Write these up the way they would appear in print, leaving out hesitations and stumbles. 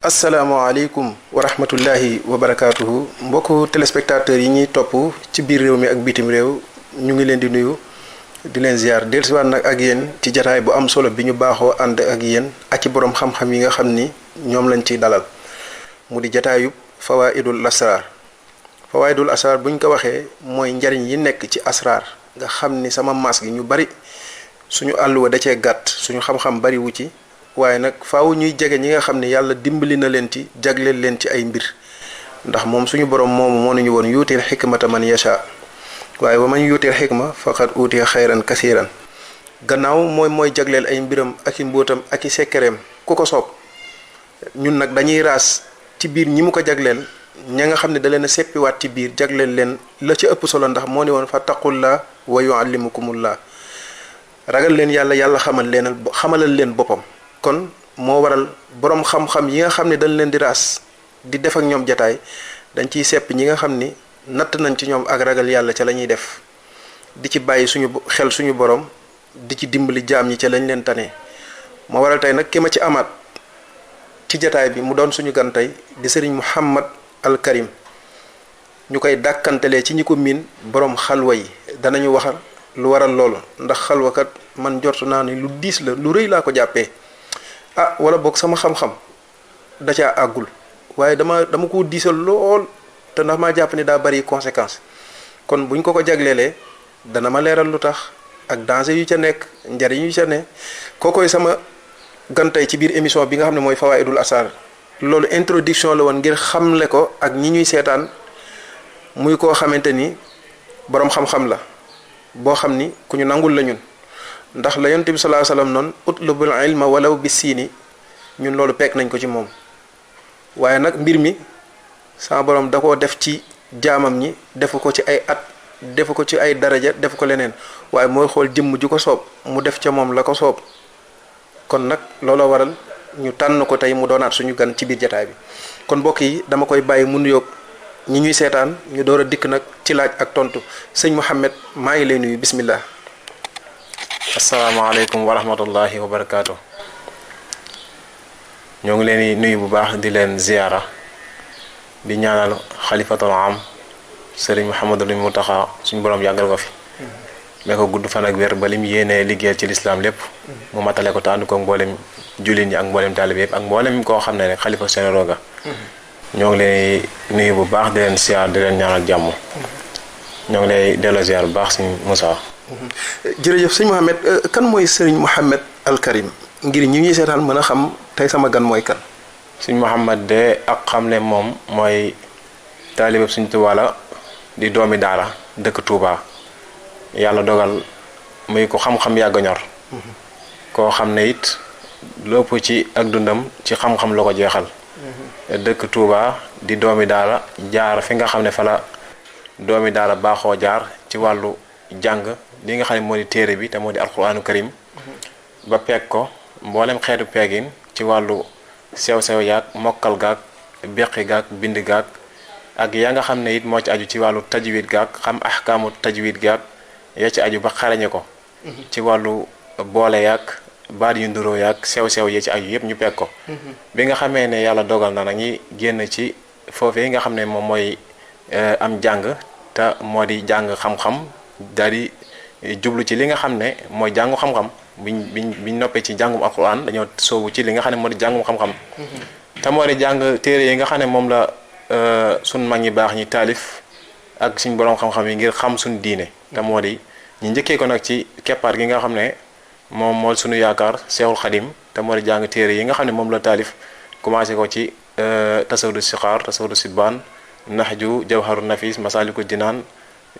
asalaamaaleykum wa rahmatullahi wa barakaatuhu mbokku téléspectateurs yi ñuy topp ci biir réew mi ak bitim réew ñu ngi leen di nuyu di leen ziar dellusiwaat nag ak yéen ci jataay bu am solo bi ñu baaxoo ànd ak yéen ak ci borom xam-xam yi nga xam ni ñoom lañ ciy dalal mu di jataayub fawaidul asrar fawaidul asrar bu ñu ko waxee mooy njariñ yi nekk ci asrar nga xam ni sama maas gi ñu bari suñu àlluwa da cee gàtt suñu xam-xam bari wu ci waaye nag faaw ñuy jege ñi nga xam ne yàlla dimbali na leen ci jagleel leen ci ay mbir ndax moom suñu borom moomu moo nañu woon yuutil xikmata man yasha waaye wa man yuutil xikma faqad uutiya xayran kasiran gannaaw mooy jagleel ay mbiram ak i mbóotam ak i sekkereem ku ko soob ñun nag dañuy raas ci biir ñi mu ko jagleel ña nga xam ne da leen a seppiwaat ci biir jagleel leen la ci ëpp solo ndax moo ne woon fattaqullah wa yuallimukumullah ragal leen yàlla xamalal leen boppam kon moo waral boroom xam-xam yi nga xam ne dañ leen di raas di def ak ñoom jataay dañ ciy sepp ñi nga xam ni natt nañ ci ñoom ak ragal yàlla ca la ñuy def di ci bàyyi suñu xel suñu borom di ci dimbali jaam ñi ca lañ leen tane moo waral tey nag ki ma ci amaat ci jataay bi mu doon suñu gan tey di sëriñ Mouhamad al Karim ñu koy dàkkantelee ci ñi ko miin boroom xalwa yi danañu waxal lu waral loolu ndax xalwakat man jortu naa ni lu diis la lu rëy laa ko jàppee wala boog sama xam-xam da caa àggul waaye dama ko diisal lool te ndax maa jàpp ni daa bari conséquence kon buñ ko jagleelee dana ma leeral lu tax ak danger yu ca nekk njariñ yu ca ne kookoy sama gantay ci biir émission bi nga xam ne mooy fawaidul asrar loolu introduction la woon ngir xamle ko ak ñi ñuy seetaan muy koo xamante ni boroom xam-xam la boo xam ni ku ñu nangul la ñun ndax la yonent bi sallallahu alayhi wasallam noonu utlubul ilma walaw bi siini ñun loolu peek nañ ko ci moom waaye nag mbir mi sama borom da koo def ci jaamam ñi defu ko ci ay at defu ko ci ay daraja defu ko leneen waaye mooy xool jëmm ju ko soob mu def ca moom la ko soob kon nag looloo waral ñu tànn ko tey mu doonaat suñu gan ci biir jataay bi kon mbokk yi dama koy bàyyi mu nuyoog ñi ñuy seetaan ñu door a dikk nag ci laaj ak tontu sëñ Mouhamed maa ngi lay nuyu bismillah. asalaamaaleykum wa rahmatullahi wa barakaatu. ñoo ngi leen di nuyu bu baax di leen ziyaara di ñaanal xalifatul am sëriñ Mouhamadul Mountakha suñu borom yàggal ko fi. mais ko gudd fan ak wér ba lim yéenee liggéeyal ci lislaam lépp. mu matale ko te ànd ko mboolem jullit ñi ak mboolem taalibe yëpp ak mboolem koo xam ne rek xalifa seen roga. ñoo ngi leen nuyu bu baax di leen ziyaar di leen ñaanal jàmm. ñoo ngi lay delloo ziyaar bu baax sëñ Moussa. jërëjëf sëñ Mouhamed kan mooy sëriñ Mouhamed al Karim ngir ñi ñuy seetaan mën a xam tey sama gan mooy kan. sëñ Mouhamed de ak xamle moom mooy taalibe Sëñ Tuubaa la di doomi daara dëkk Touba yàlla dogal muy ko xam-xam yàgg ñor. koo xam ne it lépp ci ak dundam ci xam-xam la ko jeexal. dëkk Touba di doomi daara jaar fi nga xam ne fa la doomi daara baaxoo jaar ci wàllu jàng li nga xam ne moo di téere bi te moo di alquraanu karim ba peeg ko mboolem xeetu peegin ci wàllu sew-sew yaag mokkal gaag beqi gaag bind gaag ak yaa nga xam ne it moo ci aju ci wàllu tajwid gaag xam ahkaamu tajwid gaag yaa ci aju ba xarañe ko ci wàllu boole yaag baat yu nduroo yaag sew-sew yi ci aju yëpp ñu peeg ko bi nga xamee ne yàlla dogal na nag ñi génn ci foofee yi nga xam ne moom mooy am jàng te moo di jàng xam-xam daal di jublu ci li nga xam ne mooy jàngu xam-xam biñ noppee ci jàngum alquran dañoo soobu ci li nga xam ne moo di jàngum xam-xam te moo di jàng téere yi nga xam ne moom la suñ mag ñi baax ñi taalif ak suñ borom xam-xam yi ngir xam suñ diine te moo di ñu njëkkee ko nag ci keppaar gi nga xam ne moom moo suñu yaakaar Seexul Xadim te moo di jàng téere yi nga xam ne moom la taalif commencé ko ci tasawudu sixaar tasawudu sibaan naxju jawharu nafis masaliku jinaan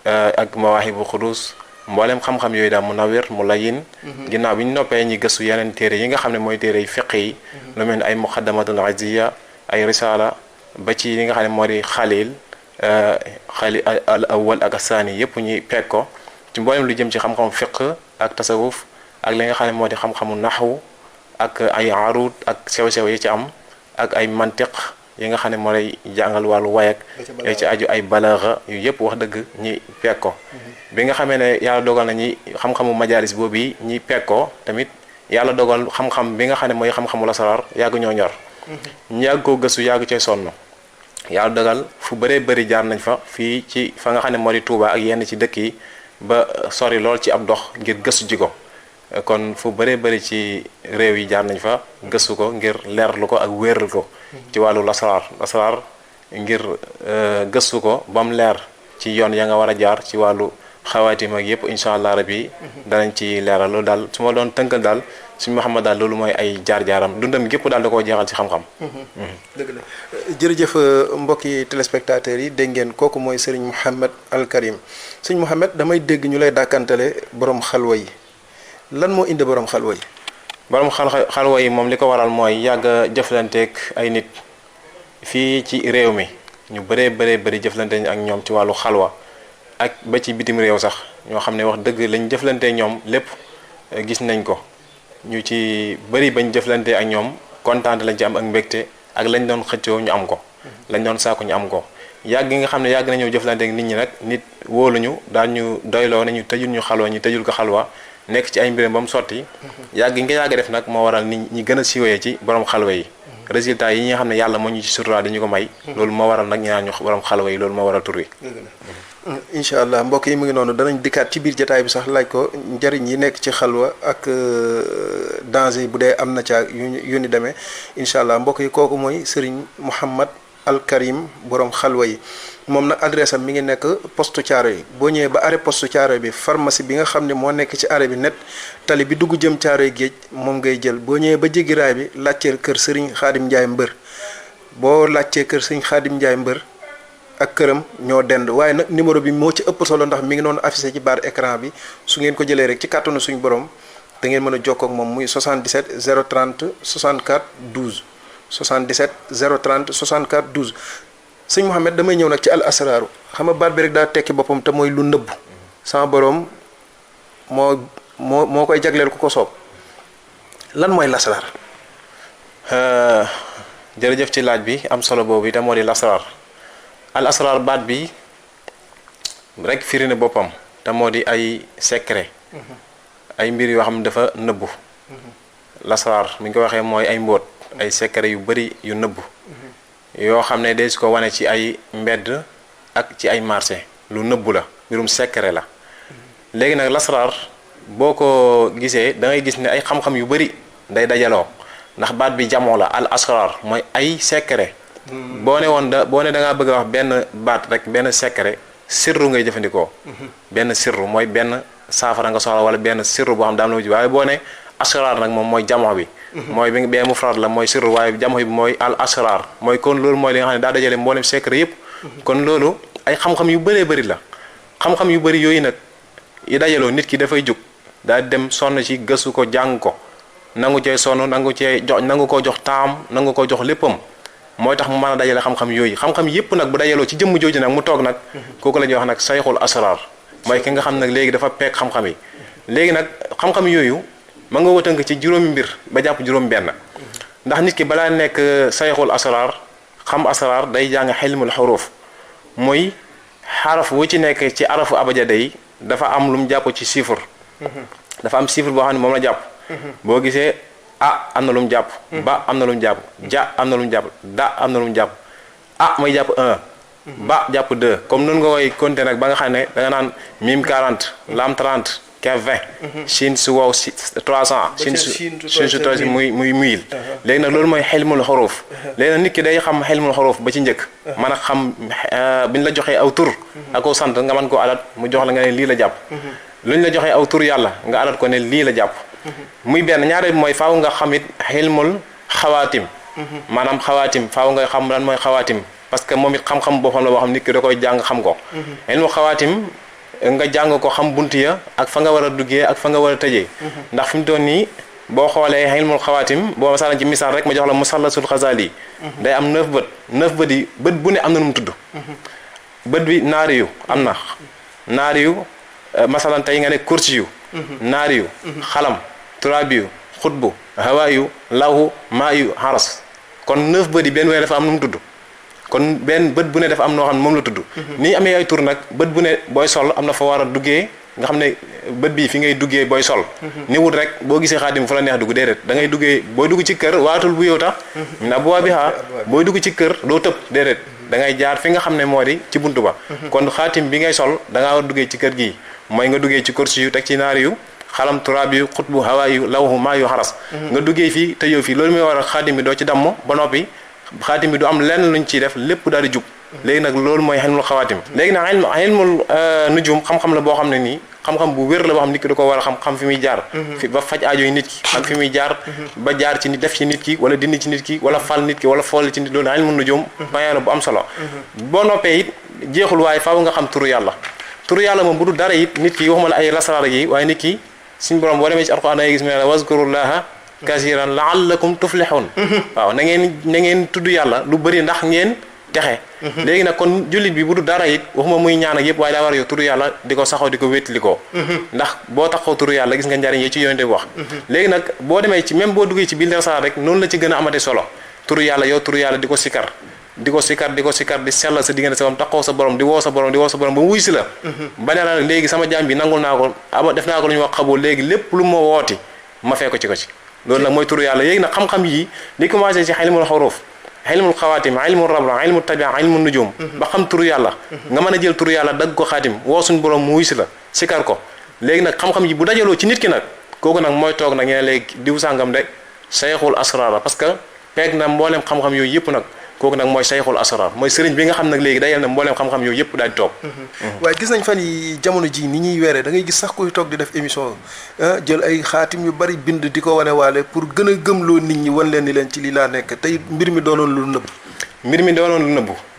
ak mawaahibu xudus mboolem xam-xam yooyu daal mu nawir mu layin ginnaaw bi ñu noppee ñi gëstu yeneen téere yi nga xam ne mooy téere yi fiq yi lu mel ni ay muqaddamatul izziya ay risala ba ci li nga xam ne moo di xalil al awwal ak asaani yëpp ñuy peeg ko ci mboolem lu jëm ci xam-xam fiq ak tasawuf ak li nga xam ne moo di xam-xamu naxwu ak ay arud ak sew-sew yi ci am ak ay mantiq yi nga xam ne moo lay jàngal wàllu wayak yooyu ci aju ay balaaxa yu yëpp wax dëgg ñi peeg ko bi nga xamee ne yàlla dogal na ñi xam-xamu majalis boobu ñi peeg ko tamit yàlla dogal xam-xam bi nga xam ne mooy xam-xamu lasaraar yàgg ñoo ñor ñu yàgg koo gëstu yàgg cee sonn yàlla dogal fu bëree bëri jaar nañ fa fii ci fa nga xam ne moo di Touba ak yenn ci dëkk yi ba sori lool ci ab dox ngir gëstu ji ko kon fu bëree bëri ci réew yi jaar nañ fa gëstu ko ngir leerlu ko ak wéeral ko ci wàllu lasaraar ngir gëstu ko ba mu leer ci yoon ya nga war a jaar ci wàllu xawaatim ak yëpp incha allah rabi danañ ci leeral loolu daal su ma doon tënkal daal suñu Muhammad daal loolu mooy ay jaar-jaaram dundam gépp daal da koo jeexal ci xam-xam. dëgg la jërëjëf mbokki téléspectateurs yi dégg ngeen kooku mooy Serigne Mouhamed Al Karim Serigne Mouhamed damay dégg ñu lay dàkkantale borom xalwa yi lan moo indi borom xalwa yi. borom xalwa yi moom li ko waral mooy yàgg a jëflanteeg ay nit fii ci réew mi ñu bëri jëflante ak ñoom ci wàllu xalwa ak ba ci bitim réew sax ñoo xam ne wax dëgg lañ jëflanteeg ñoom lépp gis nañ ko. ñu ci bëri bañ jëflante ak ñoom kontaan lañ ci am ak mbégte ak lañ doon xëccoo ñu am ko lañ doon saako ñu am ko yàgg nga xam ne yàgg nañoo jëflante ak nit ñi nag nit wóoluñu daal ñu doyloo nañu tëjul ñu xalwa ñu tëjul ko xalwa nekk ci ay mbiram ba mu sotti yàgg yi nga yàgg def nag moo waral nit ñi gën a siiwee ci borom xalwa yi résultat yi nga xam ne yàlla moo ñu ci sutura dañu ko may loolu moo waral nag ñu naan ñu borom xalwa yi loolu moo waral tur wi incha allah mbokk yi mu ngi noonu danañ dikkaat ci biir jataay bi sax laaj ko njëriñ yi nekk ci xalwa ak danger bu dee am na ca yu ni demee incha allah mbokk yi kooku mooy Serigne Mouhamed Al Karim borom xalwa yi moom nag adresse am mi ngi nekk poste Thiaroye yi boo ñëwee ba arrêt poste Thiaroye bi pharmacie bi nga xam ne moo nekk ci arrêt bi net tali bi dugg jëm Thiaroye géej moom ngay jël boo ñëwee ba jéggi raay bi laajteel kër Serigne Khadim Ndiaye mbër boo laajtee kër Serigne Khadim Ndiaye mbër ak këram ñoo dend waaye nag numéro bi moo ci ëpp solo ndax mi ngi noonu affiché ci barre écran bi su ngeen ko jëlee rek ci kàttanu suñu borom da ngeen mën a jokkoo ak moom muy 77 030 64 12 77 030 64 12 sëñ Mouhamed damay ñëw nag ci al asraaru xam nga baat bi rek daa tekki boppam te mooy lu nëbb sama borom moo koy jagleel ku ko soob lan mooy lasraar. jërëjëf ci laaj bi am solo boobu itam moo di lasraar al asraar baat bi rek firi na boppam te moo di ay secret ay mbir yoo xam ne dafa nëbbu lasraar mi ngi ko waxee mooy ay mbóot ay secret yu bari yu nëbbu yoo xam ne des ko wane ci ay mbedd ak ci ay marché lu nëbbu la mbirum secret la léegi nag lasraar boo ko gisee da ngay gis ne ay xam-xam yu bari day dajaloo ndax baat bi jamoo la al asraar mooy ay secret boo ne da ngaa bëgg a wax benn baat rek benn secret sirru ngay jëfandikoo benn sirru mooy benn saafara nga soxla wala benn sirru boo xam daam la mu ji waaye boo ne asraar nag moom mooy jamoo bi mooy bi bee mufrad la mooy sirru waaye jamoo bi mooy al asraar mooy kon loolu mooy li nga xam ne daa dajale mboolem secret yëpp kon loolu ay xam-xam yu bëree bëri la xam-xam yu bëri yooyu nag yi dajaloo nit ki dafay jug daa dem sonn ci gëstu ko jàng ko nangu cee sonn nangu koo jox taam nangu koo jox léppam mooy tax mu mën a dajale xam-xam yooyu xam-xam yëpp nag bu dajaloo ci jëmm jooju nag mu toog nag kooku la ñuy wax nag sayxul asraar mooy ki nga xam nag léegi dafa peeg xam-xam yi léegi nag xam-xam yooyu ma nga wëtënk ci juróomi mbir ba jàpp juróom benn ndax nit ki balaa nekk sayxul asraar xam asraar day jàng xilmul xuruuf muy xaraf wu ci nekk ci arafu abajada yi dafa am lu mu jàpp ci chiffre dafa am chiffre boo xam ne moom la jàpp boo gisee am na lu mu jàpp ba am na lu mu jàpp ja am na lu mu jàpp da am na lu mu jàpp may jàpp 1 ba jàpp 2 comme noonu nga koy compter nag ba nga xam ne da nga naan mim 40 lam 30 kef 20 shin su wow 300 shin su tosi muy 1000 léegi nag loolu mooy xilmul xuruuf léegi nag nit ki day xam xilmul xuruuf ba ci njëkk mën a xam bi ñu la joxee aw tur ak aw sant nga mën koo alat mu jox la nga ne lii la jàpp lu ñu la joxee aw tur yàlla nga alat ko ne lii la jàpp muy benn ñaareel mooy faaw nga xamit xilmul xawaatim maanaam xawaatim faaw nga xam lan mooy xawaatim parce que moom it xam-xam boppam la boo xam nit ki da koy jàng xam ko xilmul xawaatim nga jàng ko xam bunt ya ak fa nga war a duggee ak fa nga war a tëjee ndax fi mu toll nii boo xoolee xilmul xawaatim boo masalan ci misaal rek ma jox la musallasul xasaali day am 9 bët yi bët bu ne am na nu mu tudd bët bi naari yu am na naari yu masalan tey nga ne kursi yu naari yu xalam turaabi yu xutbu hawa yu lawhu maa yu xaras kon 9 bët yi benn wee dafa am nu mu tudd kon benn bët bu ne dafa am noo xam ne moom la tudd ni amee ay tur nag bët bu ne booy sol am na fa war a duggee nga xam ne bët bii fi ngay duggee booy sol ni wut rek boo gisee xaatim fu la neex dugg déedéet da ngay duggee booy dugg ci kër waatul bu yow tax min abwaabihaa booy dugg ci kër doo tëb déedéet da ngay jaar fi nga xam ne moo di ci buntu ba kon xaatim bi ngay sol da ngaa war duggee ci kër gi mooy nga duggee ci kursi yu teg ci naari yu xalam turaab yu xutbu hawaa yu lawhu maa yu xaras nga duggee fii tëjoo fii loolu mooy war a xaatim bi doo ci damm ba noppi xaatim bi du am lenn luñ ciy def lépp daal di jub léegi nag loolu mooy ilmul xawaatim léegi nag ilmul nujum xam-xam la boo xam ne nii xam-xam bu wér la boo xam nit ki da ko war a xam fi muy jaar fi ba faj aajo yi nit ki xam fi muy jaar ba jaar ci nit def ci nit ki wala dindi ci nit ki wala fal nit ki wala fool ci nit loolu ilmul nujum bayan la bu am solo boo noppee it jeexul waaye faaw nga xam turu yàlla moom bu dul dara it nit ki waxuma la ay lasaraar yi waaye nit ki suñu borom boo demee ci alquran da ngay gis mu ne la wazkurullaha kasiran laallakum tuflihun waaw na ngeen tudd yàlla lu bëri ndax ngeen texe léegi nag kon jullit bi bu du dara it waxuma muy ñaan ak yëpp waaye daa war a yow turu yàlla di ko saxoo di ko wéttilikoo ndax boo taxoo turu yàlla gis nga njariñ yi ci yonente bi wax léegi nag boo demee ci même boo duggee ci biir lasaraar rek noonu la ci gën a amati solo turu yàlla yow turu yàlla di ko sikar di sellal sa diggante sa borom taxaw sa borom di woo sa borom ba mu wuy si la ba ne la léegi sama jaam bi nangul naa ko def naa ko lu ñu wax xabul léegi lépp lu ma wooti ma fee ko ci loolu nag mooy turu yàlla yéegi nag xam-xam yi li commencé ci ilmul xuruuf ilmul xawaatim ilmul rabra ilmul tabia ilmul nujum ba xam turu yàlla nga mën a jël turu yàlla dagg ko xaatim woo suñu borom mu wuy si la sikar ko léegi nag xam-xam yi bu dajaloo ci nit ki nag kooku nag mooy toog nag ñene léegi diw sàngam de sayxul asrar parce que peeg na mbooleem xam-xam yooyu yëpp nag kooku nag mooy sayxul asrar mooy sëriñ bi nga xam nag léegi dayal na mbooleem xam-xam yooyu yëpp daal di toog waaye gis nañ fan yi jamono ji ni ñuy weeree da ngay gis sax kuy toog di def émission jël ay xaatim yu bari bind di ko wane waale pour gën a gëmloo nit ñi wan leen ni leen ci lii laa nekk tey mbir mi doonoon lu nëbb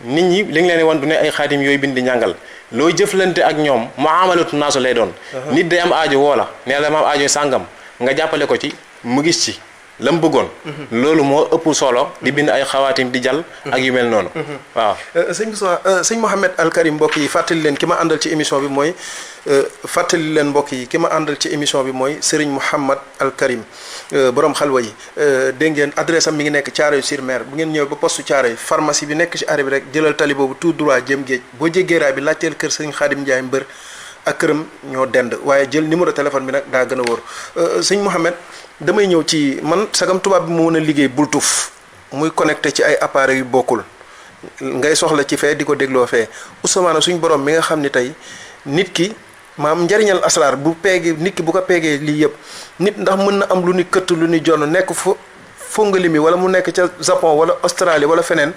nit ñi li nga leen wan du ne ay xaatim yooyu bind di ñàngal loo jëflante ak ñoom muamalatu naasu lay doon nit day am aajo woo la nee la ma am aajo sàngam nga jàppale ko ci mu gis ci la mu bëggoon loolu moo ëpp solo di bind ay xawaatim di jàll ak yu mel noonu waaw sëñ Mouhamed Al Karim mbokk yi fàttali leen ki ma àndal ci émission bi mooy Serigne Mouhamed Al Karim borom xalwa yi dégg ngeen adresse am mi ngi nekk Thiaroye-sur-Mer bu ngeen ñëw ba poste Thiaroye pharmacie bi nekk ci arrêt bi rek jëlal tali boobu tout droit jëm géej boo jéggee raay bi laajteel kër Serigne Khadim Ndiaye mbër ak këram ñoo dend waaye jël numéro téléphone bi nag daa gën a wóor sëñ Mouhamed damay ñëw ci man sagam tubaab bi mu mën a liggéey bultuf muy connecté ci ay appareils yu bokkul ngay soxla ci fee di ko dégloo fee Ousmane suñ borom mi nga xam ni tey nit ki maam njariñal asraar bu peegee nit ki bu ko peegee lii yëpp nit ndax mën na am lu ni këtt lu ni jonn nekk fongali mi wala mu nekk ca Japon wala Australie wala feneen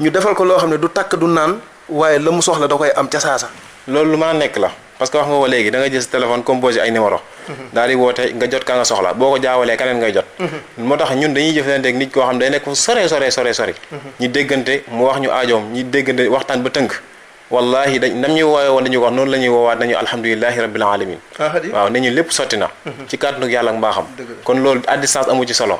ñu defal ko loo xam ne du takk du naan waaye la mu soxla da koy am ca saasa. loolu lu mën a nekk la parce que wax nga ko léegi da nga jël sa téléphone composé ay numéro daal di woote nga jot ka nga soxla boo ko jaawalee keneen ngay jot moo tax ñun dañuy jëflante ak nit koo xam day nekk fu sore ñi déggante mu wax ñu aajoom ñi déggante waxtaan ba tënk wallahi nam ñuy woowee woon dañu ko wax noonu la ñuy woowaat nañu alhamdulilahi rabbil alamin waaw nañu lépp sotti na ci kàttanu yàlla ak mbaaxam kon loolu à distance amu ci solo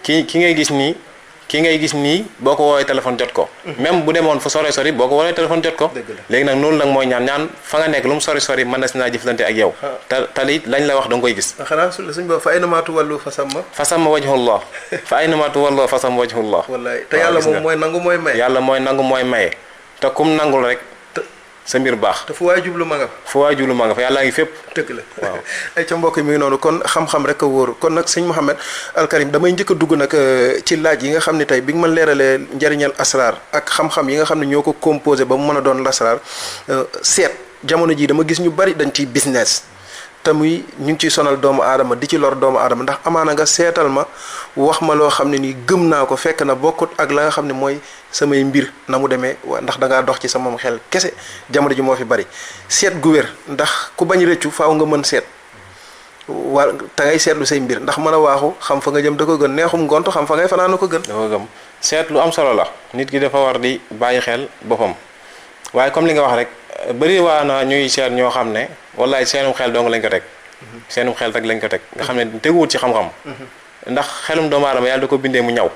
ki ngay gis nii boo ko woowee téléphone jot ko même bu demoon fu sori boo ko woowee téléphone jot ko léegi nag noonu nag mooy ñaan fa nga nekk lu mu sori mën na si naa jëflante ak yow te it lañ la wax da nga koy gis xanaa suñ boobu fa aynama tuwallu fa samma wajhullah fa aynama tuwallu fa samma wajhullah wallaay te yàlla moom mooy nangu mooy maye yàlla mooy nangu mooy maye te kum nangul rek sa mbir baax te fu waay jublu ma nga fa yàllaa ngi fépp dëgg la waaw ay ca mbokk mi ngi noonu kon xam-xam rek a wóor kon nag sëñ Mouhamed Al Karim damay njëkk a dugg nag ci laaj yi nga xam ne tey bi nga ma leeralee njariñal asraar ak xam-xam yi nga xam ne ñoo ko composé ba mu mën a doon lasraar seet jamono ji dama gis ñu bari dañ ciy business te muy ñu ngi ciy sonal doomu aadama di ci lor doomu aadama ndax amaana nga seetal ma wax ma loo xam ne nii gëm naa ko fekk na bokkut ak la nga xam ne mooy samay mbir na mu demee ndax da ngaa dox ci sama xel kese jamono ji moo fi bari seet gu wér ndax ku bañ rëccu faaw nga mën seet waa te ngay seetlu say mbir ndax mën a waaxu xam fa nga jëm da ko gën neexum ngont xam fa ngay fanaan ko gën. da ko gëm seet lu am solo la nit ki dafa war di bàyyi xel boppam waaye comme li nga wax rek bëri waa na ñuy seet ñoo xam ne wallaay seenum xel dong lañ ko teg seenum xel rek lañ ko teg nga xam ne teguwut ci xam-xam ndax xelum doomu aadama yàlla da ko bindee mu ñaw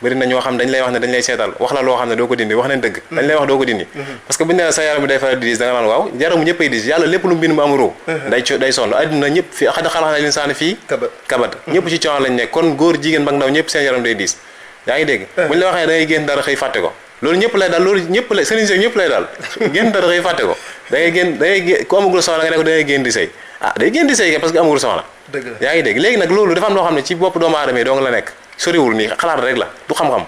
bëri na ñoo xam dañ lay wax ne dañ lay seetal wax la loo xam ne doo ko dindi wax nañ dëgg dañ lay wax doo ko dindi parce que bu ñu nee sa yaram bi day faral di diis da nga naan waaw yaramu ñëpp ay diis yàlla lépp lu mu bind mu am roo day sonn adduna ñëpp fi xada xalax na linsaani fii kabat ñëpp ci coono lañ nekk kon góor jigéen mag ndaw ñëpp seen yaram day diis yaa ngi dégg bu ñu la waxee da ngay génn dara xëy fàtte ko loolu ñëpp lay daal loolu ñëpp lay sëriñ si ñëpp lay daal génn da ngay fàtte ko da ngay ku amagul soxla nga ne ko da ngay génn di sëy day génn di sëy parce que amagul soxla yaa ngi dégg léegi nag loolu dafa am loo xam ne ci bopp doomu aadama yi doo nga la nekk soriwul nii xalaat rek la du xam-xam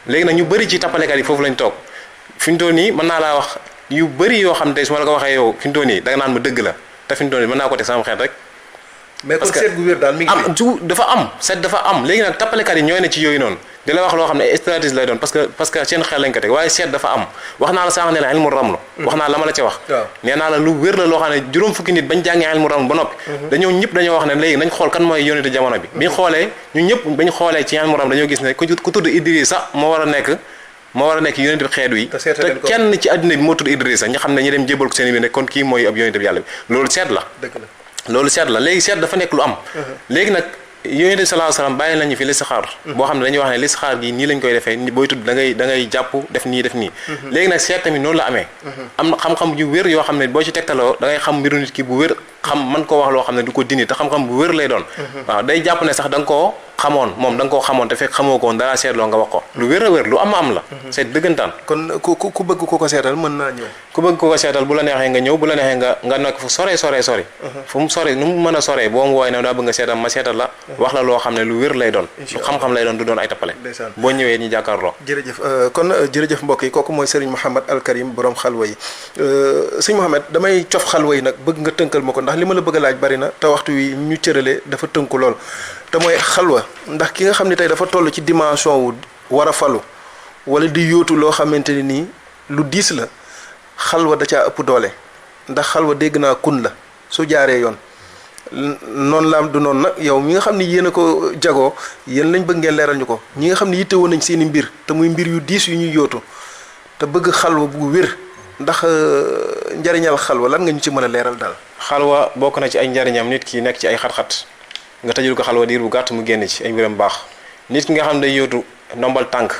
léegi nag ñu bëri ci tappalekat yi foofu lañ toog fi mu toll nii mën naa laa wax yu bëri yoo xam ne tey su ma la ko waxee yow fi mu toll nii da nga naan ma dëgg la te fi mu toll nii mën naa ko teg sama xeet rek mais kon seet gu wér daal mi ngi am dafa am seet dafa am léegi nag tappalekat yi ñooy ne ci yooyu noonu di la wax loo xam ne stratégie lay doon parce que seen xel lañ ko teg waaye seet dafa am wax naa la sànq ne la ilmu ramlu wax naa la ma la ca wax nee naa la lu wér la loo xam ne juróom fukki nit bañ jàngee ilmu ramlu ba noppi dañoo ñëpp dañoo wax ne léegi nañ xool kan mooy yónente jamono bi biñ xoolee ñu ñëpp bañ xoolee ci ilmu ramlu dañoo gis ne ku tudd Idrissa moo war a nekk yónente bi xeet wi te kenn ci àddina bi moo tudd Idrissa ñu xam ne ñu dem jébal ko seen bi ne kon kii mooy ab yónente bi yàlla bi loolu seet la léegi seet dafa nekk lu am léegi nag yonent bi sallallahu alayhi wasallam bàyyi nañu fi listixaar boo xam ne dañuy wax ne listixaar gi nii lañ koy defee booy tudd da ngay jàpp def nii léegi nag seet tamit noonu la amee am na xam-xam yu wér yoo xam ne boo ci tegtaloo da ngay xam mbiru nit ki bu wér xam mën koo wax loo xam ne du ko dindi te xam-xam bu wér lay doon waaw day jàpp ne sax da nga koo xamoon moom da nga koo xamoon te fekk xamoo ko woon dara seetloo nga wax ko lu wér a wér lu am la seet dëggantaan kon ku bëgg ko seetal mën naa ñëw ku bëgg ko seetal bu la neexee nga ñëw bu la neexee nga nekk fu sori fu mu sori nu mu mën a soree boo mu wooy ne daa bëgg nga seetal ma seetal la wax la loo xam ne lu wér lay doon lu xam-xam lay doon du doon ay tappale boo ñëwee ñu jàkkaarloo jërëjëf mbokk yi kooku mooy Serigne Mouhamed Al Karim borom xalwa yi Serigne Mouhamed damay cof xalwa yi nag bëgg nga tënkal ma ko ndax li ma la bëgg a laaj bari na te waxtu wi ñu cërale dafa tënku lool te mooy xalwa ndax ki nga xam ne tey dafa toll ci dimension wu war a falu wala di yóotu loo xamante ne nii lu diis la xalwa da caa ëpp doole ndax xalwa dégg naa kun la su jaaree yoon noonu la am du noonu nag yow mi nga xam ne yéen a ko jagoo yéen lañ bëgg ngeen leeral ñu ko ñi nga xam ne yitte woon nañ seeni mbir te muy mbir yu diis yu ñuy yóotu te bëgg xalwa bu wér ndax njariñal xalwa lan nga ñu ci mën a leeral daal. xalwa bokk na ci ay njariñam nit ki nekk ci ay xat-xat nga tëjul ko xalwa diir bu gàtt mu génn ci ay mbiram baax nit ki nga xam ne day yóotu ndombal tànk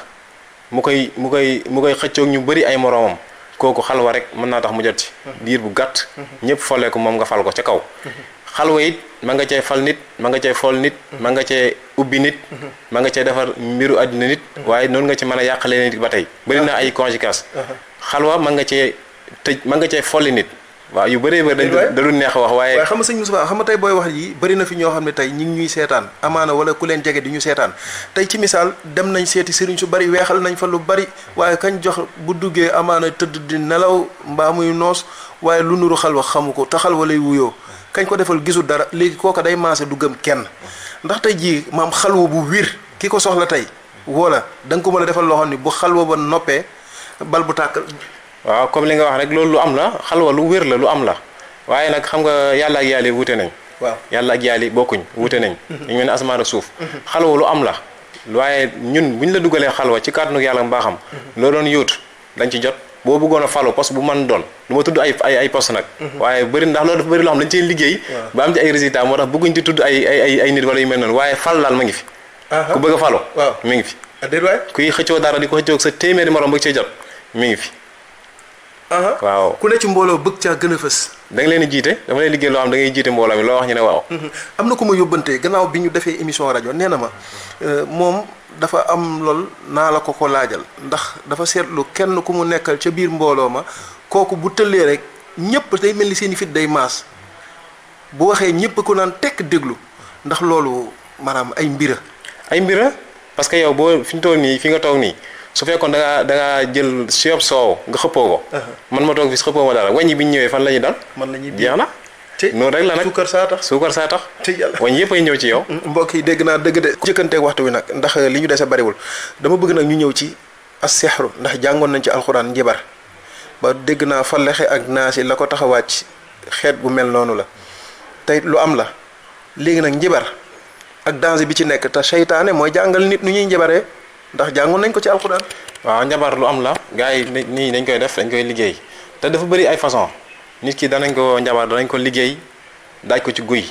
mu koy xëccoog ñu bëri ay moroomam kooku xalwa rek mën naa tax mu jot ci diir bu gàtt ñëpp folee ko moom nga fal ko ca kaw xalwa it ma nga cay fal nit ma nga cay fool nit ma nga cay ubbi nit ma nga cay defar mbiru àddina nit waaye noonu nga ci mën a yàqalee nit ba tey bëri na ay conséquences xalwa ma nga cay tëj ma nga cay folli nit waaw yu bëree bëri da du neex wax waaye xam nga sëñ Moussa xam nga tey booy wax yi bëri na fi ñoo xam ne tey ñi ngi ñuy seetaan amaana wala ku leen jege di ñu seetaan tey ci misaal dem nañ seeti sëriñ su bari weexal nañ fa lu bari waaye kañ jox bu duggee amaana tëdd di nelaw mbaa muy noos waaye lu nuru xalwa xamu ko te xalwa lay wuyoo kañ ko defal gisul dara léegi kooka day maase du gëm kenn ndax tey jii maam xalwa bu wir ki ko soxla tey wala da nga ko mën a defal loo xam ne bu xalwa ba noppee bal bu tàkk. waaw comme li nga wax rek loolu lu am la xalwa lu wér la lu am la waaye nag xam nga yàlla ak yàlla wute nañ. waaw yàlla ak yàlla bokkuñ wute nañ. ñu mel ne asamaan ak suuf. xalwa lu am la waaye ñun bu ñu la dugalee xalwa ci kàttanu yàlla mbaaxam. loo doon yóotu dañ ci jot boo bëggoon a falu poste bu mën doon du ma tudd ay poste nag. waaye bëri ndax loolu dafa bëri loo xam dañ cee liggéey. ba am ci ay résultats moo tax bëgguñ ci tudd ay nit wala yu mel noonu waaye fal daal ma ngi fi. ku bëgg a falu. waaw mi ngi fi. déedéet waay kuy xëccoo dara di ko xëccoo sa téeméeri morom bëgg cee jot mi ngi fi. waaw ku ne ci mbooloo bëgg caa gën a fës. da nga leen di jiite dama lay liggéey loo xam da ngay jiite mbooloo mi loo wax ñu ne waaw. am na ku ma yóbbantee gannaaw bi ñu defee émission rajo nee na ma moom dafa am lool naa la ko laajal ndax dafa seetlu kenn ku mu nekkal ca biir mbooloo ma kooku bu tëllee rek ñëpp day mel ni seen i fit day maas bu waxee ñëpp ku naan tekk déglu ndax loolu maanaam ay mbira parce que yow boo fi ñu toog nii fi nga toog nii. su fekkoon da ngaa jël siyop soow nga xëppoo ko. man ma toog fi xëppoo ma dara wàññi bi ñu ñëwee fan la ñuy dal. man la ñuy jeex na. noonu rek la nag suukar saa tax. te yàlla wàññi yëpp ay ñëw ci yow. mbokk yi dégg naa dëgg de. jëkkanteeg waxtu wi nag ndax li ñu dese bariwul dama bëgg nag ñu ñëw ci as-sihru ndax jàngoon nañ ci alxuraan njibar ba dégg naa falexe ak naasi la ko tax a wàcc xeet bu mel noonu la tey lu am la léegi nag njibar ak danger bi ci nekk te seytaane mooy jàngal nit nu ñuy njibaree ndax jàngoon nañ ko ci alxuraan. waaw njabar lu am la gars yi nii dañ koy def dañ koy liggéey te dafa bëri ay façon nit ki danañ ko njabar danañ ko liggéey daaj ko ci guy.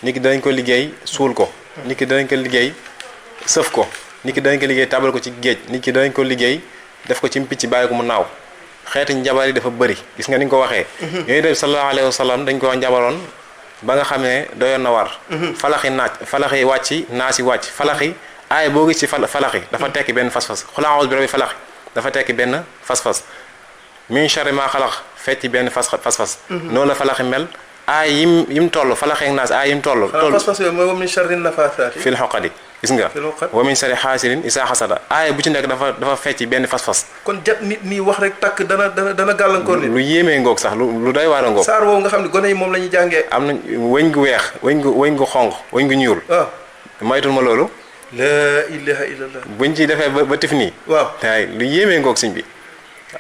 nit ki danañ ko liggéey suul ko. nit ki danañ ko liggéey sëf ko. nit ki danañ ko liggéey tabal ko ci géej nit ki danañ ko liggéey def ko ci picc bàyyi ko mu naaw xeeti njabar yi dafa bëri gis nga ni nga ko waxee. yooyu def sallallahu alayhi wa sallam dañ ko njabaroon ba nga xam ne doyoon na war. falaxi wàcc naasi wàcc falaxi. aay boo gis ci falaxi dafa tekki benn fas-fas xul a'uuzu bi rabbil falaxi dafa tekki benn fas-fas min sharri maa xalaq fecc benn fas-fas noonu la falaxi mel aay yim toll falaxeeg naas aay yim toll fas-fas yooyu mooy wa min sharri nafaasaati fil xoqadi gis nga wa min sharri xaasidin isaa xasada aay bu ci nekk dafa fecc benn fas-fas kon jat nit nii wax rek takk dana gàllankoor nit lu yéemee ngoog sax lu doy waar a ngoog saar woowu nga xam ne gone yi moom la ñuy jàngee am na wëñ gu weex wëñ gu xonq wëñ gu ñuul waaw maytul ma loolu laa ilaha illallah buñ ci defee ba tif nii waaw waay lu yéemee ngoog sëñ bi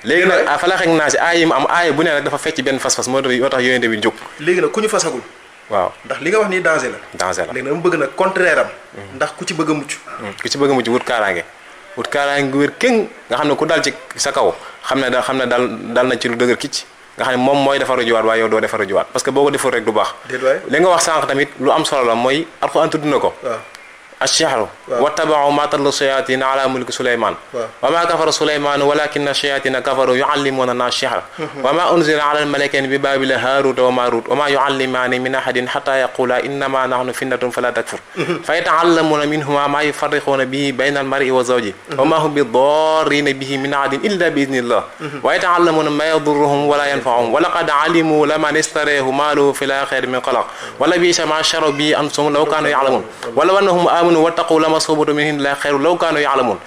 léegi nag falaxeeg naas aay yi mu am aay bu ne nag dafa fecc benn fas-fas moo tax yonente bi jóg léegi nag ku ñu fasagul waaw ndax li nga wax nii danger la léegi nag mu bëgg nag contraire am ndax ku ci bëgg a mucc ku ci bëgg a mucc wut kaaraange gu wér kéng nga xam ne ku dal ci sa kaw xam ne dal na ci lu dëgër kicc nga xam ne moom mooy defaru jiwaat waaye yow doo defaru jiwaat parce que boo ko deful rek du baax li nga wax sànq tamit lu am solo la mooy Alxuraan tudd na ko الشهر واتبعوا ما تتلو الشياطين على ملك سليمان وما كفر سليمان ولكن الشياطين كفروا يعلمون الناس الشهر وما أنزل على الملكين ببابل هاروت وماروت وما يعلمان من أحد حتى يقولا إنما نحن فتنة فلا تكفر فيتعلمون منهما ما يفرقون به بين المرء وزوجه وما هم بضارين به من أحد إلا بإذن الله ويتعلمون ما يضرهم ولا ينفعهم ولقد علموا لمن اشتريه ماله في الآخرة من خلاق ولبئس ما شروا به أنفسهم لو كانوا يعلمون ولو أنهم آمنوا wattaqu lama sobatu min la xayru law kaanu ya'lamun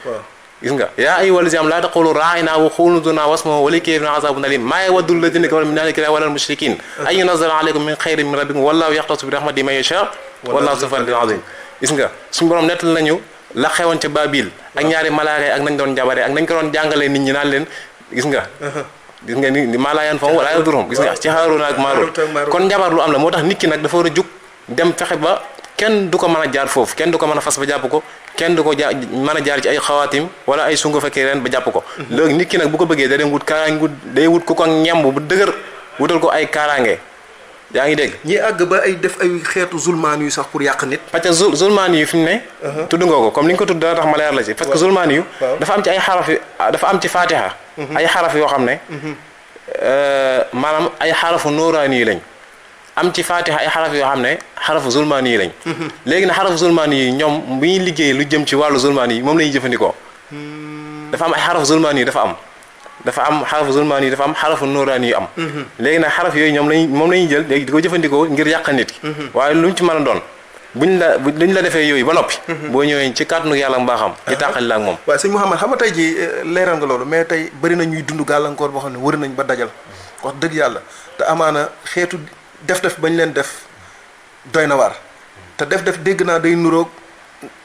gis nga yaa ayyuhal lazina la taqulu ra'ina wa qulu zurna wasma'u wa likafirina azabun alim ma yawaddu alladhina kafaru min ahli kitabi wal mushrikin ay yunzala alaykum min khayrin min rabbikum wallahu yahtassu bi rahmatihi man yasha wallahu zu fadlin azim gis nga suñu borom nettal nañu la xewoon ca Babil ak ñaari malaaka ak nañ doon jabare ak nañ ko doon jàngalee nit ñi naan leen gis nga ni maa laa yanfa'uhum wa laa yadurruhum gis nga ci Haaruna ak Maaruut kon njabar lu am la moo tax nit ki nag dafa war a jug dem fexe ba kenn du ko mën a jaar foofu kenn du ko mën a fas ba jàpp ko kenn du ko mën a jaar ci ay xawaatim wala ay sungu fekkee ren ba jàpp ko léegi nit ki nag bu ko bëggee da dem wut kaaraange day wut ku ko ñemb bu dëgër wutal ko ay kaaraange yaa ngi dégg ñi àgg ba ay def ay xeetu zulmaan yu sax pour yàq nit parce que zulmaan yu fi mu ne tudd nga ko comme ni nga ko tudd dana tax ma leer la ci parce que zulmaan yu dafa am ci ay xaraf dafa am ci faatiha ay xaraf yoo xam ne maanaam ay xarafu nooraani yi lañ am ci fatiha ay xaraf yoo xam ne xarafu zulmaani yi lañ léegi nag xarafu zulmaani yi ñoom bu ñuy liggéey lu jëm ci wàllu zulmaani yi moom la ñuy jëfandikoo dafa am ay xarafu zulmaani yi dafa am xarafu zulmaani yi dafa am xarafu nooraani yu am léegi nag xaraf yooyu moom la ñuy jël léegi di ko jëfandikoo ngir yàq nit ki waaye lu mu ci mën a doon buñ la defee yooyu ba noppi boo ñëwee ci kàttanu yàlla mbaaxam di tàqali la ak moom waaw sëñ Mouhamed xam nga tey ji leeral nga loolu mais tey bëri na ñuy dund gàllankoor boo xam ne wër nañ ba dajal wax dëgg yàlla te amaana xeetu def bañ leen def doy na waar te def dégg naa day nuroog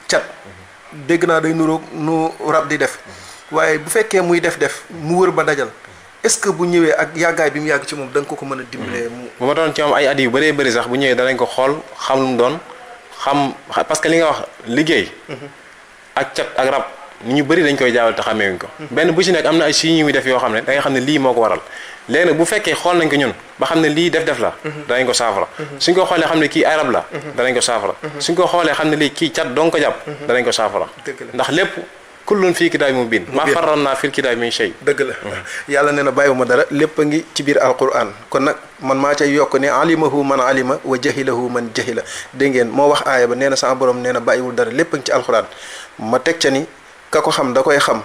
cat dégg naa day nuroog nu rab di def waaye bu fekkee muy def mu wër ba dajal est-ce que bu ñëwee ak yàggaay bi mu yàgg ci moom da nga ko mën a dimbalee mu bu ma doon ci moom ay at yu bëree bëri sax bu ñëwee danañ ko xool xam lu mu doon xam parce que li nga wax liggéey ak cat ak rab ni ñu bëri dañ koy jaawal te xàmmeewuñ ko benn bu ci nekk am na ay signes yu muy def yoo xam ne da nga xam ne lii moo ko waral léegi nag bu fekkee xool nañ ko ñun ba xam ne lii def la danañ ko saafara suñ ko xoolee xam ne kii ay rab la danañ ko saafara suñ ko xoolee xam ne lii kii cat dong ko jàpp danañ ko saafara ndax lépp kullun fii kitaab mubin maa farratnaa fil kitaabi min shay dëgg la yàlla nee na bàyyiwuma dara lépp a ngi ci biir alquran kon nag man maa cay yokk ne alimahu man alima wa jahilahu man jahila dégg ngeen moo wax aaya ba nee na sama borom nee na bàyyiwul dara lépp a ngi ci alquran ma teg ca ni ka ko xam da koy xam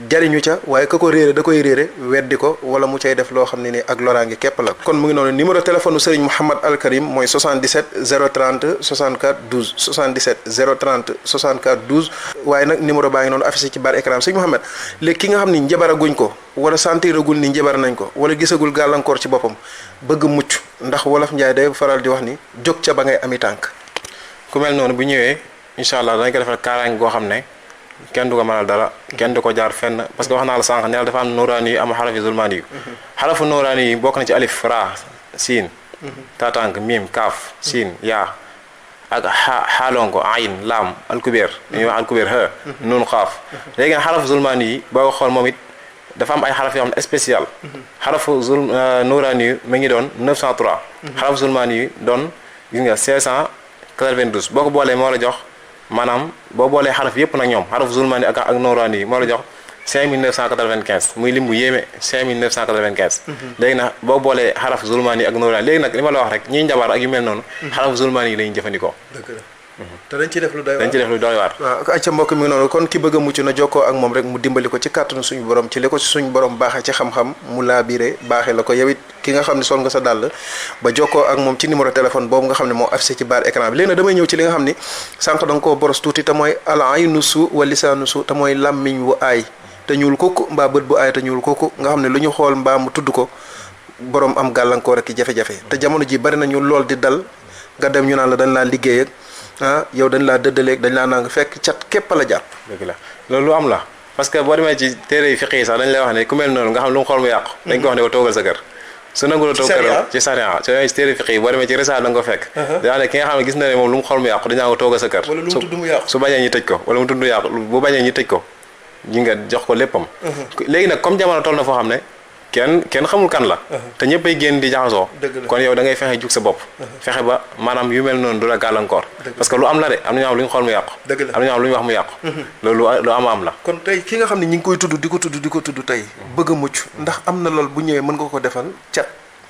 jariñu ca waaye ka ko réere da koy réere weddi ko wala mu cay def loo xam ne ni ak loraange képp la kon mu ngi noonu numéro téléphone Serigne Mouhamed Al Karim mooy 77 030 64 12 77 030 64 12 waaye nag numéro baa ngi noonu affiché ci bar écran Serigne Mouhamed léegi ki nga xam ni njabaraguñ ko wala sentiragul ni njabar nañ ko wala gisagul gàllankoor ci boppam bëgg mucc ndax wolof Njaay day faral di wax ni jóg ca ba ngay ami tànk ku mel noonu bu ñëwee incha allah danañ ko defal kaaraange goo xam ne kenn du ko mënal dara kenn du ko jaar fenn parce que wax naa la sànq ne la dafa am nooraani yu am xarafi zulmaani yu xarafu nooraani yi bokk na ci alif ra siin tatank miim kaaf siin yaa ak xaalonko ayin laam alkubeer dañuy wax alkubeer ha nuun xaaf léegi nag xarafu zulmaani yi boo ko xool moom it dafa am ay xaraf yoo xam ne spécial xarafu nooraani yu mi ngi doon 903 xarafu zulmaani yi doon gis nga 592 boo ko boolee moo la jox maanaam boo boolee xaraf yëpp nag ñoom xaraf zulmaani ak nooraani yi moo la jox 5995 muy lim bu yéeme 5995. léegi nag boo boolee xaraf zulmaani ak nooraani léegi nag li ma la wax rek ñiy njabar ak yu mel noonu. xaraf zulmaani yi la ñuy jëfandikoo. dëgg la te dañ ci def lu doy waar dañ ci def lu doy waar. waaw ay ca mbokk mi ngi noonu kon ki bëgg a mucc na jokkoo ak moom rek mu dimbali ko ci kàttanu suñu borom ci li ko suñu borom baaxee ci xam-xam mu laabiré baaxee la ko yow it ki nga xam ne sol nga sa dàll ba jokkoo ak moom ci numéro téléphone boobu nga xam ne moo affiché ci barre écran bi léegi nag damay ñëw ci li nga xam ni sànq da nga koo boros tuuti te mooy al aynu su wa lisaanu su te mooy làmmiñ wu aay te ñuul kukk mbaa bët bu aay te ñuul kukk nga xam ne lu ñu xool mbaa mu tudd ko borom am gàllankoor ak jafe-jafe te jamono ji bari nañu lool di dal nga dem ñu naan la dañ laa liggéey ak yow dañ laa dëddaleeg dañ laa naan fekk cat képp la jàpp. dëgg la loolu lu am la parce que boo demee ci téere yi fiqh yi sax dañ lay wax ne ku mel noonu nga xam lu mu xool mu yàqu. dañ ko wax ne ko toogal sa kër. su nangu la toog këram ci sariya ci téere fiqh yi boo demee ci risaal da nga ko fekk. daa ne ki nga xam ne gis na ne moom lu mu xool mu yàqu dañaa ko toogal sa kër. wala lu mu tudd mu yàqu su bañee ñu tëj ko wala mu tudd yàqu bu bañee ñu tëj ko ji nga jox ko léppam. léegi nag comme jamono toll na foo xam ne kenn xamul kan la. te ñëppay génn di jaxasoo. kon yow da ngay fexe jug sa bopp. fexe ba maanaam yu mel noonu du la gàllankoor. parce que lu am la de am na ñoo xam lu ñu xool mu yàqu. am na ñoo xam lu ñu wax mu yàqu. loolu lu am la. kon tey ki nga xam ne ñi ngi koy tudd di ko tudd tey bëgg a mucc ndax am na loolu bu ñëwee mën nga ko defal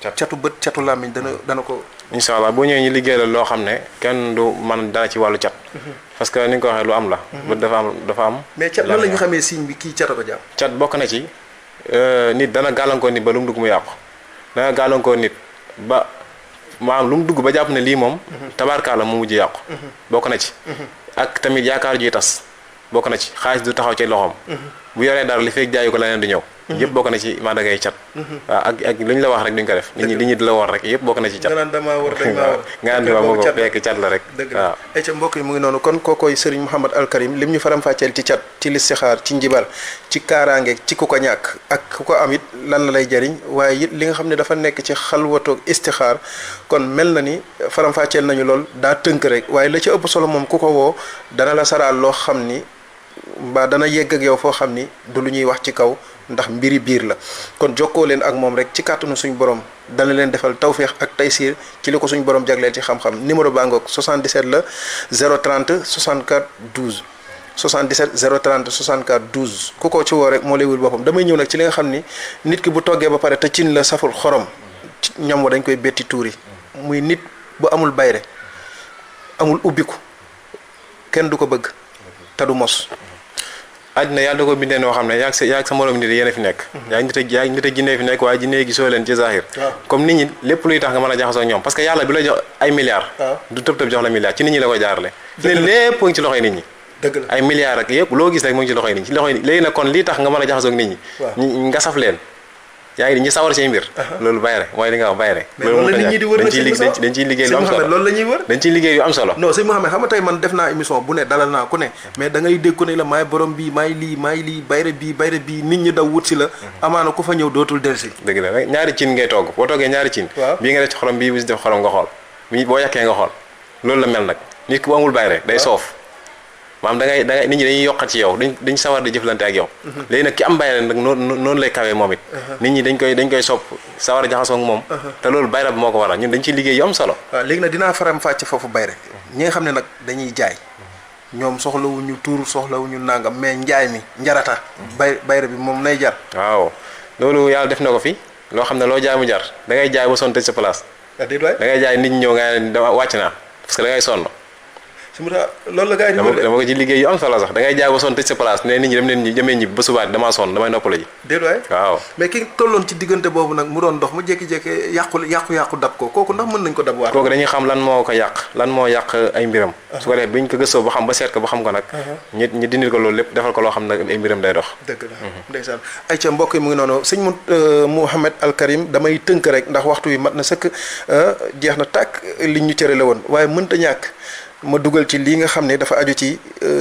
catu bët catu làmmiñ dana ko. incha allah boo ñëwee ñu liggéey la loo xam ne kenn du man dara ci wàllu cat. parce que ni nga ko waxee lu am la. bët dafa am. mais cat lan la ñu xamee signe bi kii cata ko jàpp. cat bokk na ci. nit dana gàllankoor nit ba lu mu dugg mu yàqu dana gàllankoor nit ba maanaam lu mu dugg ba jàpp ne lii moom tabaarkaala mu mujj yàqu bokk na ci ak tamit yaakaar juy tas bokk na ci xaalis du taxaw ci loxoom bu yoree dara li fekk jaayu ko leneen du ñëw yëpp bokk na ci mandagay cat waaw ak lu ñu la wax rek duñ ko def nit ñi li ñu di la woon rek yëpp bokk na ci cat nga naan damaa war dañ maa war nga naan moo ko fekk cat la rek waaw ay ca mbokk yi mu ngi noonu kon kookoy Serigne Mouhamad Al Karim lim ñu faram-fàcceel ci cat ci listixaar ci njibar ci kaaraange ci ku ko ñàkk ak ku ko am it lan la lay jariñ waaye it li nga xam ne dafa nekk ci xalwatoog istixaar kon mel na ni faram-fàcceel nañu lool daa tënk rek waaye la ci ëpp solo moom ku ko woo dana la saraal loo xam ni mbaa dana yegg ak yow foo xam ni du lu ñuy wax ci kaw ndax mbiri biir la kon jokkoo leen ak moom rek ci kàttanu suñu borom dana leen defal tawféex ak taysiir ci li ko suñu borom jagleel ci xam-xam numéro baa ngoog 77 la 030 64 12 77 030 64 12 ku ko ci woo rek moo lay wul boppam damay ñëw nag ci li nga xam ni nit ki bu toggee ba pare te cin la saful xorom ñam wa dañ koy betti tuuri muy nit bu amul bayre amul ubbiku kenn du ko bëgg te du mos. àddina yàlla da ko bindee noo xam ne yaag sa morom nit yéen a fi nekk yaa ngi nit ak jinne fi nekk waaye jinne gisoo leen ci zahir comme nit ñi lépp luy tax nga mën a jaxasoo ñoom parce que yàlla bi la jox ay milliards du tëb jox la milliards ci nit ñi la koy jaarale ne lépp ngi ci loxoy nit ñi ay milliards ak yëpp loo gis rek mu ngi ci loxoy nit ñi léegi nag kon lii tax nga mën a jaxasoo ak nit ñi nga saf leen yaa ngi di ñi sawar seen mbir loolu bayre mooy li nga wax bayre dañ ciy liggéey lu am solo loolu la ñuy wër dañ ciy liggéey yu am solo non sëñ Mouhamed xam nga tey man def naa émission bu ne dalal naa ku ne mais da ngay dégg ko ne la maay borom bii maay lii bayre bii nit ñi daw wut si la amaana ku fa ñëw dootul delsi dëgg la rek ñaari cin ngay togg boo toggee ñaari cin bii nga def ci xorom bii bu si def xorom nga xool bii boo yàkkee nga xool loolu la mel nag nit ki bu amul bayre day soof maanaam da ngay nit ñi dañuy yokkat ci yow dañ sawar di jëflante ak yow léegi nag ki am bayre nag noonu lay kawee moom it nit ñi dañ koy sopp sawar a jaxasoo ak moom te loolu bayre bi moo ko waral ñun dañ ciy liggéey yu am solo waaw léegi nag dinaa faram fàcc foofu bayre ñi nga xam ne nag dañuy jaay ñoom soxlawuñu tuur soxlawuñu nangam mais njaay mi njarata bayre bi moom nay jar waaw loolu yàlla def na ko fi loo xam ne loo jaay mu jar da ngay jaay ba sonn tëj sa place da ngay jaay nit ñi ñëw nga ne dama wàcc naa parce que da ngay sonn su ma loolu la gars yi dama ko ci liggéey yu am solo sax da ngay jaay ba sonn tëj sa place ne nit ñi dem leen ñi demee ñi ba subaat damaa sonn damay noppala ji déet waay waaw mais ki tolloon ci diggante boobu nag mu doon dox mu jékki-jékki yàqu dab ko kooku ndax mën nañ ko dab waat kooku dañuy xam lan moo ko yàq lan moo yàq ay mbiram su ko defee buñ ko gëstoo ba xam ba seet ko ba xam ko nag ñi dindil ko loolu lépp defal ko loo xam ne ay mbiram day dox dëgg la ndeysaan ay ca mbokk yi mu ngi noonu sëñ Mouhamad Al Karim damay tënk rek ndax waxtu wi mat na sëkk jeex na tàkk liñ ñu cërale woon waaye mënta ñàkk ma dugal ci lii nga xam ne dafa aju ci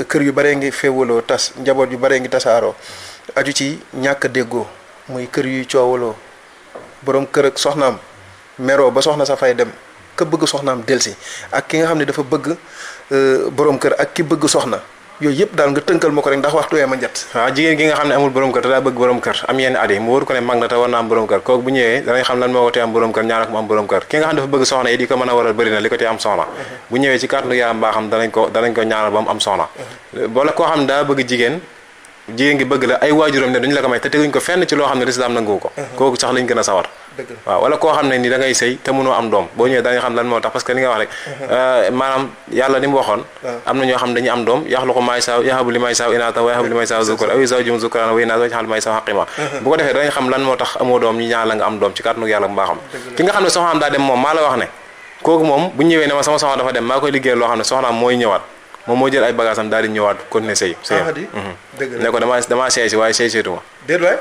kër yu baree ngi féewaloo tas njaboot yu baree ngi tasaaroo aju ci ñàkk a déggoo muy kër yuy coowaloo borom kër ak soxnaam meroo ba soxna sa fay dem ka bëgg soxnaam delsi ak ki nga xam ne dafa bëgg borom kër ak ki bëgg soxna yooyu yëpp daal nga tënkal ma ko rek ndax waxtu wee ma njat waaw jigéen gi nga xam ne amul borom kër te daa bëgg borom kër am yenn at yi mu wóor ko ne mag na te war na am borom kër kooku bu ñëwee danañ xam lan moo ko tee am borom kër ñaanal ko mu am borom kër ki nga xam ne dafa bëgg soxna yi di ko mën a waral bëri na li ko tee am soxna bu ñëwee ci kàttanu yaram baa xam danañ ko ñaanal ba mu am soxna wala koo xam ne daa bëgg jigéen jigéen gi bëgg la ay waajuram ne duñu la ko may te teguñ ko fenn ci loo xam ne lislaam nangu ko kooku sax lañ gën a sawar waaw wala koo xam ne ni da ngay sëy te mënoo am doom boo ñëwee dañuy xam lan moo tax parce que li nga wax rek maanaam yàlla ni mu waxoon am na ñoo xam ne dañuy am doom yaxluqu maa yashaa yahabu liman yashaa inaatan wa yahabu liman yashaa zukuran aw yuzawwijuhum zukraanan wa inaasan wa yaj'alu man yashaa aqiiman bu ko defee dañuy xam lan moo tax amoo doom ñu ñaan la nga am doom ci kàttanu yàlla bu mbaaxam ki nga xam ne soxnaam daa dem moom maa la wax ne kooku moom bu ñëwee ne ma sama soxna dafa dem maa koy liggéey loo xam ne soxnaam mooy ñëwaat moom moo jël ay bagages am daal di ñëwaat continuer sëy ne ko damaa sëy si waaye sëy seetu ma déet waay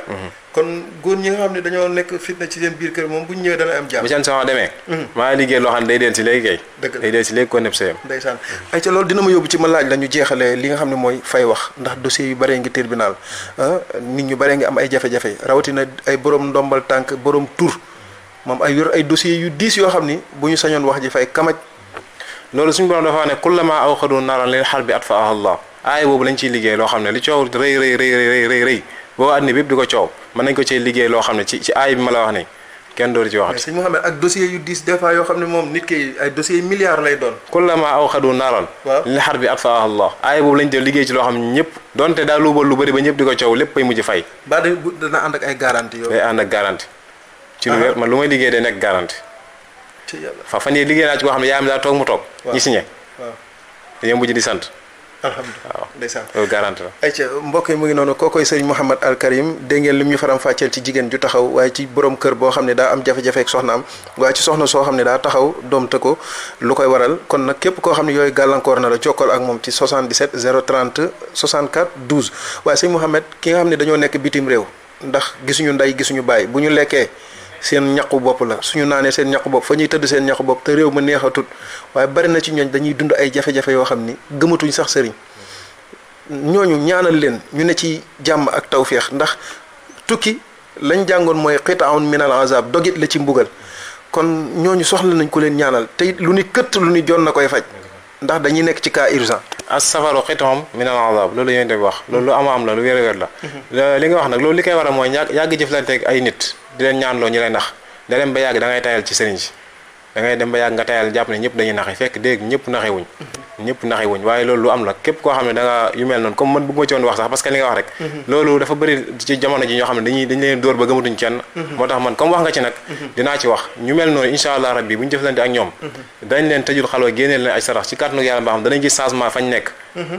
kon góor ñi nga xam ne dañoo nekk fitna ci seen biir kër moom bu ñu ñëwee dana am jàmm bu seen soxna demee maa liggéey loo xam ne day deel si léegi kay day deel si léegi kon nepp sëyam ndeysaan ay ca loolu dina ma yóbbu ci ma laaj la ñu jeexalee li nga xam ne mooy fay wax ndax dossier yu bëree ngi tribunal nit ñu bëree ngi am ay jafe-jafe rawatina ay borom ndombal tànk borom tur moom ay yor ay dossiers yu diis yoo xam ni bu ñu sañoon wax ji fay kamaj loolu suñu borom dafa wax ne kullama awqadu naaran lil harbi atfa'aha Allah aaya boobu lañ ciy liggéey loo xam ne li coow rëy boo àddina bépp di ko coow mën nañ ko ciy liggéey loo xam ne ci aaya bi ma la wax ni kenn dooru ci waxati sëñ Mouhamed ak dossier yu diis des fois yoo xam ne moom nit ki ay dossiers yu milliards lay doon kullama awqadu naaran lil harbi atfa'aha Allah aaya boobu lañ def liggéey ci loo xam ne ñëpp donte daa luubal lu bëri ba ñëpp di ko coow lépp ay mujj fay ba dana ànd ak ay garantie day ànd ak garantie ci lu wér man lu may liggéey day nekk garantie fan yii liggéey naa ci koo xam ne yaayam daa toog mu toog ñi signé dañoo mujj di sant alhamdulilah waaw ndeysaan loolu garanti la ayca mbokk yi mu ngi noonu kookoy sëriñ Mouhamed Al Karim dégg ngeen lim ñu faram fàcceel ci jigéen ju taxaw waaye ci borom kër boo xam ne daa am jafe-jafe ak soxnaam waaye ci soxna soo xam ne daa taxaw doom te ko lu koy waral kon nag képp koo xam ne yooyu gàllankoor na la jokkal ak moom ci 77 030 64 12 waaye sëriñ Mouhamed ki nga xam ne dañoo nekk bitim réew ndax gisuñu ndey gisuñu baay bu ñu lekkee seen ñaqu bopp la suñu naanee seen ñaqu bopp fa ñuy tëdd seen ñaqu bopp te réew ma neexatut waaye bari na ci ñooñ dañuy dund ay jafe-jafe yoo xam ni gëmatuñ sax sëriñ ñooñu ñaanal leen ñu ne ci jàmm ak tawféex ndax tukki lañ jàngoon mooy qita'un min al azab dogit la ci mbugal kon ñooñu soxla nañ ko leen ñaanal te lu ni këtt lu ni jon na koy faj ndax dañuy nekk ci cas urgent as safaru qita'un min al azab loolu yéen bi wax loolu lu am la lu wér la li nga wax nag loolu li koy waral mooy yàgg jëflante ak ay nit di leen ñaanloo ñu lay nax da dem ba yàgg da ngay tayal ci sëriñ si da ngay dem ba yàgg nga tayal jàpp ne ñëpp dañuy naxe fekk dégg ñëpp naxewuñ waaye loolu lu am la képp koo xam ne da nga yu mel noonu comme man bëgguma ci woon wax sax parce que li nga wax rek loolu dafa bëri ci jamono ji ñoo xam ne dañu leen dóor ba gëmatuñ kenn moo tax man comme wax nga ci nag dinaa ci wax ñu mel noonu incha allah rabbi bu ñu jëflante ak ñoom dañ leen tëjul xalwa génneel leen ay sarax ci kàttanu yàlla mbaa xam danañ gis changement fañ nekk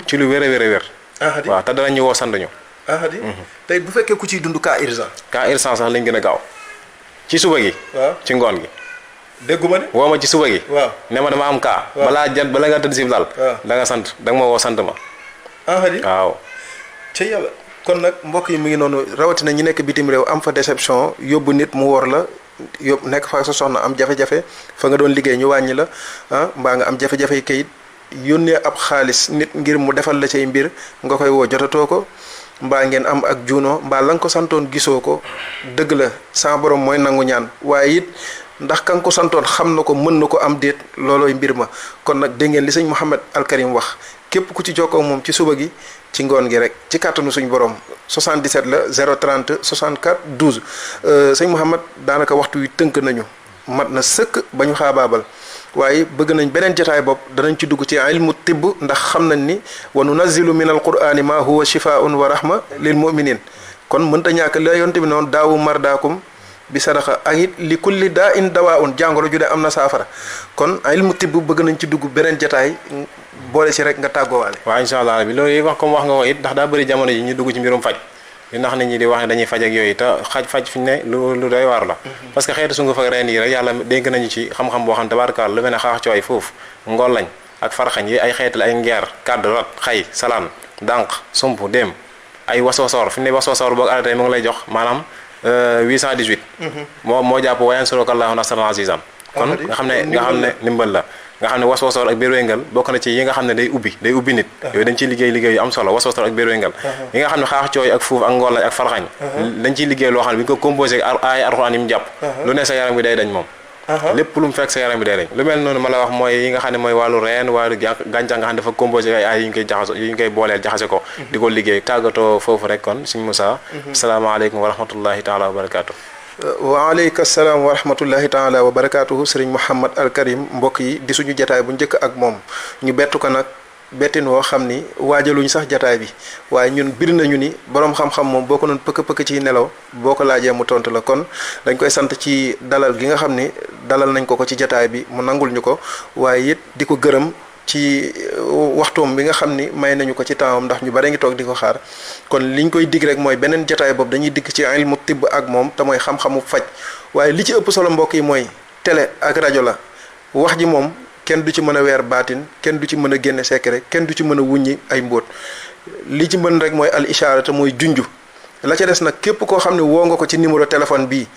ci lu wér a wér waaw te danañ ñu woo sant ñu tey bu fekkee ku ciy dund cas urgent sax lañ gën a gaaw ci suba gi ci ngoon gi dégguma ne woo ma ci suba gi waaw ne ma dama am cas bala nga tëdd si daal da nga sant da nga ma woo sant ma waaw ci yàlla kon nag mbokk yi mu ngi noonu rawatina ñi nekk bitim réew am fa déception yóbbu nit mu wor la yóbbu nekk fa sa soxna am jafe-jafe fa nga doon liggéey ñu wàññi la mbaa nga am jafe-jafe kayit yónnee ab xaalis nit ngir mu defal la cay mbir nga koy woo jotatoo ko mbaa ngeen am ak juunoo mbaa la nga ko santoon gisoo ko dëgg la sa borom mooy nangu ñaan waaye it ndax ka nga ko santoon xam na ko mën na ko am déet loolooy mbir ma kon nag dégg ngeen li sëñ Mouhamed Al Karim wax képp ku ci jokkoo moom ci suba gi ci ngoon gi rek ci kàttanu suñu borom 77 la 030 64 12 sëñ Mouhamed daanaka waxtu wi tënk nañu mat na sëkk ba ñu xaabaabal waaye bëgg nañ beneen jotaay bopp danañ ci dugg ci ilmu tibb ndax xam nañ ni wa nunazzilu min alqurani ma huwa shifaun wa rahma lil muminin kon mënta ñàkk la yonte bi noonu daawu mardaakum bi sadaqa ak it li kulli daa in dawaun jàngoro ju ne am na saafara kon ilmu tibb bëgg nañ ci dugg beneen jotaay boole si rek nga tàggoowaale. waaw incha allah rabbi loolu yi wax comme wax nga ko it ndax daa bëri jamono ji ñu dugg ci mbirum faj li ndax nit ñi di wax ne dañuy faj ak yooyu te faj fi ne lu doy waar la parce que xeetu sungu fa reen yi rek yàlla dénk nañu ci xam-xam boo xam tabaarakaal lu mel ne xaax cooy foofu ngol lañ ak farxañ yi ay xeetal ay ngeer kàdd rat xay salaan dànq sump dem ay waswasoor fi ne waswasoor boog arrêté mu ngi lay jox maanaam 818 moo jàpp wayan sorokallahu nasran azizan kon nga xam ne ndimbal la nga xam ne waswasoor ak béréngal bokk na ci yi nga xam ne day ubbi nit yooyu dañ ciy liggéey yu am solo waswasoor ak béréngal yi nga xam ne xaax cooy ak fuuf ak ngool lañ ak farxañ dañ ciy liggéey loo xam ne bi nga ko composé ay alxuraan yi mu jàpp lu ne sa yaram bi day dañ moom lépp lu mu fekk sa yaram bi day dañ lu mel noonu ma la wax mooy yi nga xam ne mooy wàllu reen wàllu gàncax nga xam ne dafa composé ay yi ñu koy booleel jaxase ko di ko liggéey tàggatoo foofu rek kon Sëñ Moussa asalaamaaleykum wa rahmatullahi taala wa barakaatu waaleykum salaam wa rahmatullahi taala wa barakaatuhu sëriñ Mouhamed Al Karim mbokk yi di suñu jataay bu njëkk ak moom ñu bettu ko nag bettin woo xam ni waajaluñ sax jataay bi waaye ñun bir nañu ni borom xam-xam moom boo ko noon pëkk-pëkk ci nelaw boo ko laajee mu tontu la kon dañ koy sant ci dalal gi nga xam ni dalal nañ ko ci jataay bi mu nangul ñu ko waaye it di ko gërëm ci waxtoom bi nga xam ni may nañu ko ci tempsam ndax ñu bare ngi toog di ko xaar kon liñ koy dig rek mooy beneen jataay boobu dañuy digg ci ilmu tibb ak moom te mooy xam-xamu faj waaye li ci ëpp solo mbokk yi mooy télé ak rajo la wax ji moom kenn du ci mën a weer baatin kenn du ci mën a génne secret kenn du ci mën a wuññi ay mbóot li ci mën rek mooy al ishaara te mooy junju la ca des nag képp koo xam ne woo nga ko ci numéro téléphone bii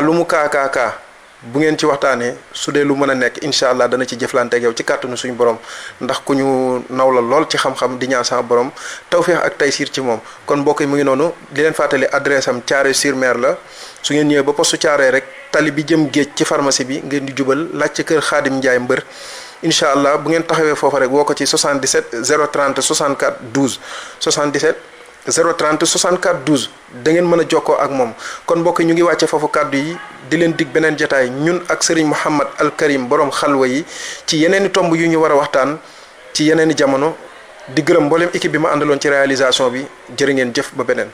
lu mu kaa bu ngeen ci waxtaanee su dee lu mën a nekk incha allah dana ci jëflante ak yow ci kàttanu suñu borom ndax ku ñu naw la lool ci xam-xam di ñaan sama borom tawféex ak taysiir ci moom kon mbokk yi mu ngi noonu di leen fàttali adresse am Thiaroye-sur-Mer la su ngeen ñëwee ba postu Thiaroye rek tali bi jëm géej ci pharmacie bi ngeen di jubal laaj ci kër Xaadim Njaay mbër incha allah bu ngeen taxawee foofa rek woo ko ci 77 030 64 12 77 030 64 12 da ngeen mën a jokkoo ak moom kon mbokk yi ñu ngi wàcce foofu kàddu yi di leen dig beneen jotaay ñun ak Serigne Mouhamad Al Karim borom xalwa yi ci yeneeni tomb yu ñu war a waxtaan ci yeneeni jamono di gërëm mboolem équipe bi ma àndaloon ci réalisation bi jërë ngeen jëf ba beneen